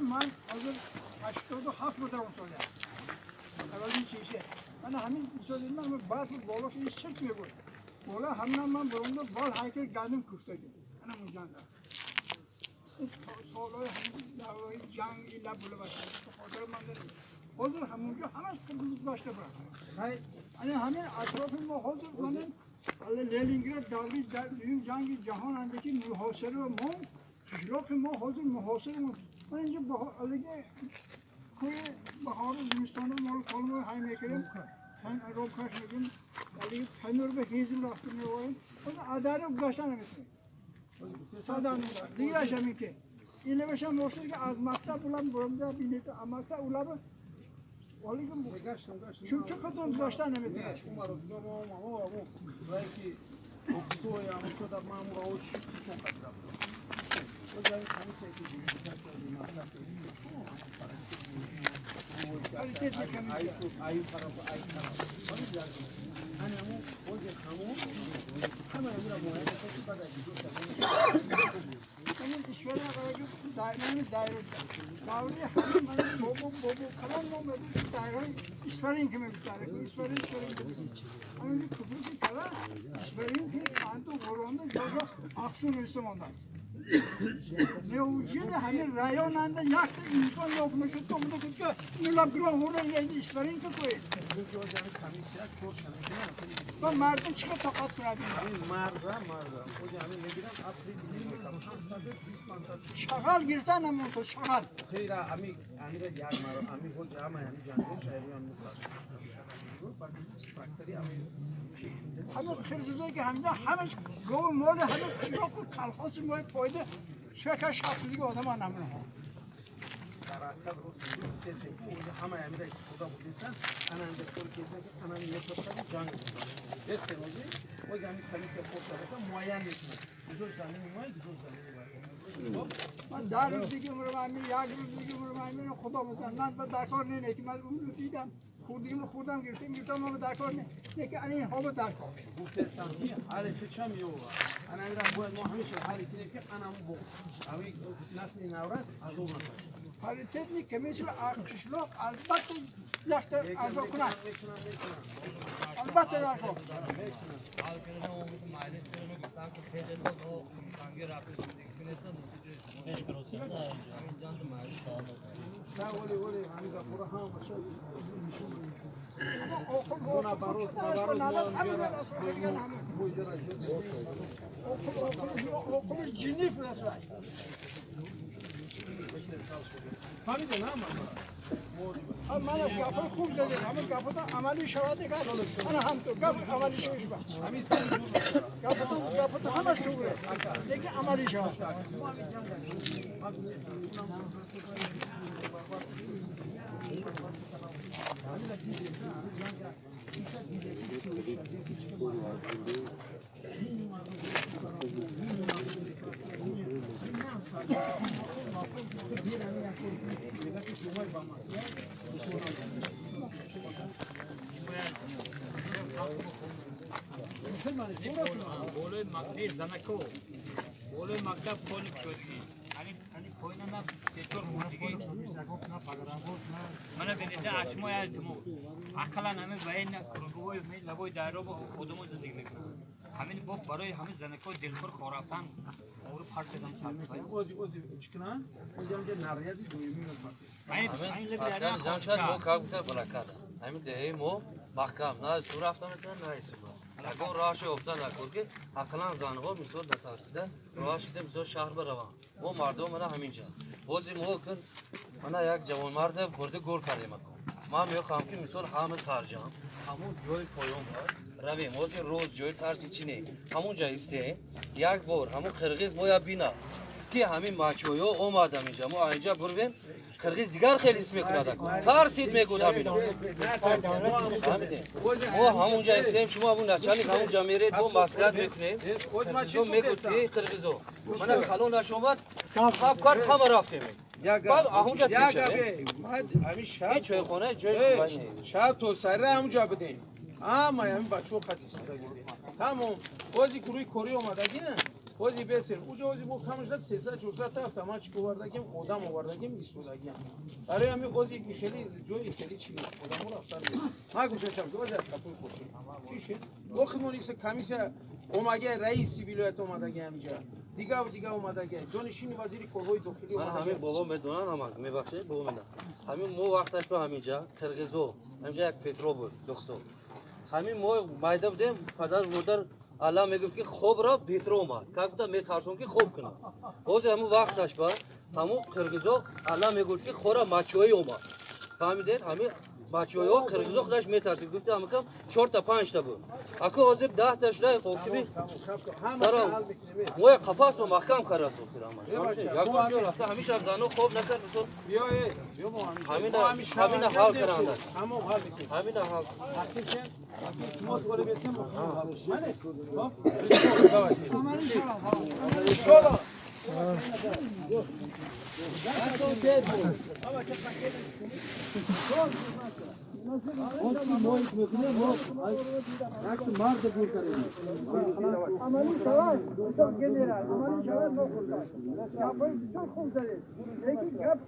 من 87 بودم ساله. اولین چیزه. من همین سال من بعد بالا که شک می‌بود. بالا همین من برام بال هایکل گندم کوفته. انا اونجا. این سالای همین دعوای جنگ ایلا بوله باشه. خاطر من داره. حضور همونجا همش گذاشته برام. انا همین اطراف ما حضور من لنینگراد دوری دویم جنگ جهان اندکی محاصره ما کشلاق ما حضور محاصره ما. من اینجا بها کوی بهار زمستان ما رو کالمو های میکردیم رو کاش میکنیم ولی پنور به هیزم رفتیم میواریم اون اداره گذاشتن نمیتونیم ساده نمیدارم دیگه همی که اینه بشم مرسید که از مکتب اولم برم بینید مکتب اولم ولی چون چه قدر گذاشتن نمیتونیم Mevcudu همین رایاننده یک انسان یافت میشد تو میگفت که نلاب گران هورن یعنی اسفرین که توی با مردم چقدر طاقت کنند شغال گرفتن همون تو شغال خیلی امی امی یک مرا امی خود جمع امی جنگل شهری هم همه خرزوزایی که همینجا همش گو مال همه چیزا و کلخاص مال پایده شکر شخص دیگه آدم ها نمونه ها در حقیقت همه امیره استفاده بودیسن انا اندر کار کردن که انا میتونستم جنگ بودم دست روزی و جمعی خلیفه خود معین میکنه بزرگ زمین اومد بزرگ زمین اومد من در روز دیگه مرم امین یک روز دیگه مرم امین خدا بزن من در کار نه که من اون رو دیدم خوردیم خوردم گرفتیم گرفتم ما در کار نه که این ها در کار گفتم حال چه میو انا میرم باید ما همیشه حالی که انا بو اوی نسل نورس از اون پاریتتنیک کمیسیون قشلاق البته یخت ارزا کنند البته در کار فهمیده نه من من از گپای خوب زدید همون گپا عملی شود دیگه انا هم تو گپ عملی شوش با گپا تو همش تو دیگه عملی شود. بالای مکتب زنکو بالای مکتب خانه شدگی انی پایین نه چطور خوردگی من بینیده اشمای التمو اقلا همه باید کرگوی می لبای دایره با خودمون زندگی میکنم همین با برای همین زنکو دلخور خورفتن اور پرت زدن چند اوزی چکنن اوزی هم که نریادی دویمی میفرد اصلا جمشید ما کار گفته برکت همین دهی ما محکم نه سور رفتن میتونن نه سور اگر راهش افتاد نکن که اقلا زنها میسود نترسیده راه شده میسود شهر بروان ما مردم من همینجا بازی ما کن من یک جوانمرد برده گور کردیم اکن من میخوام که میسود همه سرجم همون جای پایان بر رویم بازی روز جای ترسی چی نه همون جا ایسته یک بار همون قرقیز باید بینا که همین ماچویا اومدم اینجا ما اینجا برویم قرقیز دیگر خیلی اسم میکند ترسید میگود همین ما همونجا استیم شما همون نچالnik همونجا میرید با مسئولیت میکنیم شما میگود که قرقیزو من کلون نشومد خب کار همه رفتیم بعد اونجا تیر شده این چای خونه جای شب تو سره همونجا بدیم اما همین بچه‌ها خطی ساده تمام بازی گروه کری اومدگی نه بازی بسیر اوجا بازی ما کمش داد 300 400 تا هفته چی آوردگیم آدم آوردگیم ایستادگیم برای همین بازی خیلی جای خیلی چی نیست آدمو رفتن ما گفتم که بازی از کپوی خوشیم چی شد وقتی نیست کمیسه اومگه رئیس ولایت اومدگی همینجا دیگه و دیگه اومدگی جانشین وزیر کارهای داخلی من همین بابا میدونن هم میبخشید بابا میدونن همین مو وقتش به همینجا قرقیزو همینجا یک پترو بود دکتر همین مو مایده بودیم پدر مادر الله میگفت که خوب را پترو اومد که گفتم میترسم که خوب کنم باز همون وقتش با همون قرقیزو الله میگفت که خورا ماچوی اومد فهمیدین همین بچه‌ها قرقیزو خودش میترسید گفت هم کم 4 تا 5 تا بود اگه حاضر 10 تا شده خب که سلام ما قفس رو محکم کرد یک بار رفته همیشه زنو خوب نکرد بسو بیا همین همین حال کردن همون حال میکنیم همین حال شما سوال بسیم من عملی شود عملی شود نخورد گپای بسیار خوب زدید لیکن گپ